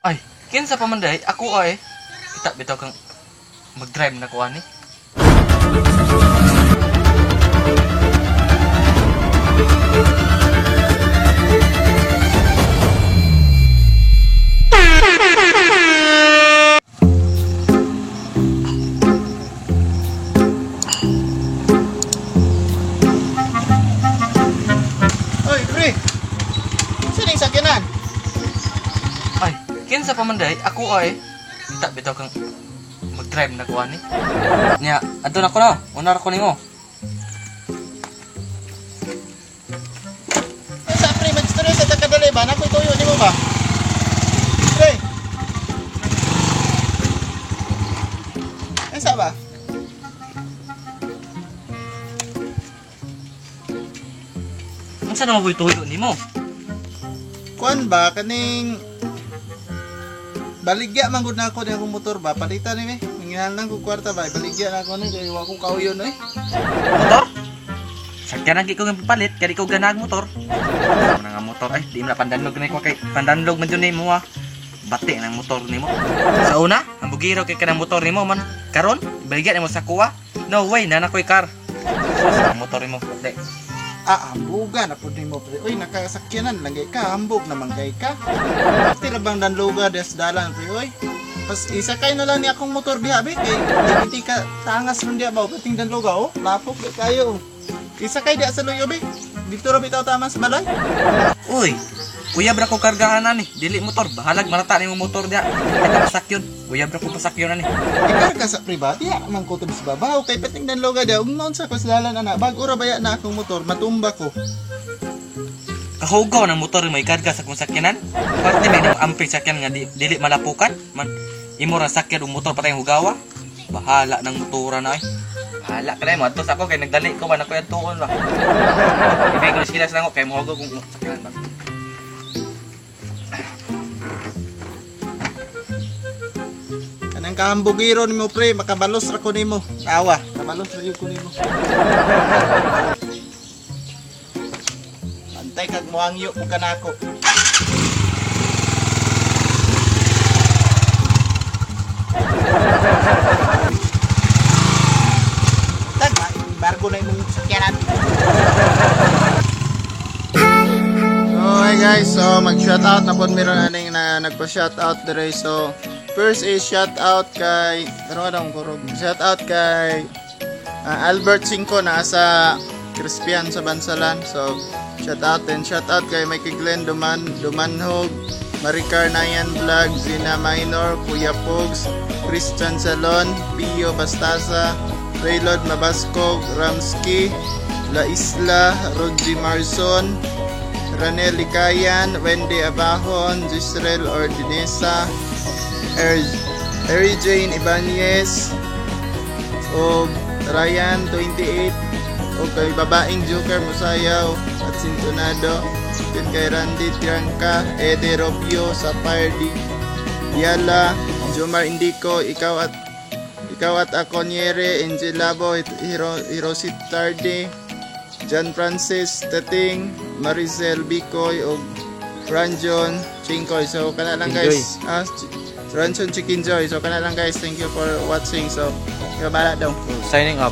Ay, kinsa pa man day, ako ay. Kita bitaw kang mag-drive na ko ani. Oy, pre. Sino yung sakyanan? Ay, kinsa pa man day, ako ay. Kita bitaw kang mag-drive na ko ani. Nya, adto na ko na. Unar ko nimo. Sa pre, mag-istorya sa takadali ba? Nakoy tuyo nimo ba? Pre. Ay, sa ba? Unsa na mabuhi tuyo nimo? Kuan ba kaning baligya man gud na ako ni akong motor ba? Palitan ni mi. Manginahanglan ko kwarta ba? Baligya na ako ni kay wa ko kauyon oy. Motor? Sakyanan kay ko nga papalit, kay di ko ganahag motor. Ano nga motor ay, di mo na pandanlog na ko kay pandanlog man jud nimo ah. Bati ng motor nimo. Sa una, ang bugiro kay kanang motor nimo man. Karon, baligya nimo sa kuwa. No way, nana ko'y car. Sus, ang motor nimo. Di. Ah, ambuga na pud nimo pre. Oy, nakasakyanan lang kay ka, ambog naman kay ka. Tira bang danloga des dalan pre oy. Pas isakay na lang ni akong motor diha be kay hindi ka tangas ron diha ba pating danloga oh. Lapok di kayo. Isakay diha sa luyo be. Dito ra bitaw tama sa balay. Uy, uyab ra ko kargahan ani. Dili motor, bahalag marata nimo motor diha. Di ka pasakyon. Uyab ra ko pasakyon ani. Ikarga sa priba, diha man ko sa babaw kay pating danloga diha ug maun sa kuslalan ana. Bag-o ra baya na akong motor, matumba ko. Kahugaw ng motor mo ikarga sa kong sakyanan. Parte may nang amping sakyan nga dili malapukan. Man, imo ra sakyan og motor patay hugawa. Bahala ng motora na ay. Bahala ka na mo adto sa ako kay nagdali ko ba na ko adtuon ba. Ibig ko sila sa kay mohugaw kung sakyanan ba. Kanang kahambugiro nimo pre, makabalos ra ko nimo. Awa, kabalos ra gyud ko nimo. Antay kag moangyo ko kanako. Tag, bargo na imong sakyanan. So, hi guys. So, mag-shoutout na po meron aning na nagpa-shoutout dire. So, first is shoutout kay ano daw kurog. Shoutout kay Albert Cinco na sa Crispian sa Bansalan. So, shoutout and shoutout kay Mikey Glenn Dumanhog, Maricar Nayan Vlog, Zina Minor, Kuya Pogs, Christian Salon, Pio Bastasa, Raylord Mabascog, Ramski, La Isla, Rodgy Marson, Ranel Likayan, Wendy Abahon, Gisrel Ordinesa, Eri Jane Ibanez, o Ryan 28, o kay Babaeng Joker Musayaw at Sintonado, yun kay Randy Tiangka, Ede Robio, Sapphire D. Yala, Jomar Indico, ikaw at ako Niere, Angel Labo, Hiroshi Tarde, John Francis Teting, Maricel Bicoy, o Ranjon Chinkoy. So kana lang guys. Ranjon Chicken Joy. So kana lang guys. Thank you for watching. So, bala daw. Signing up.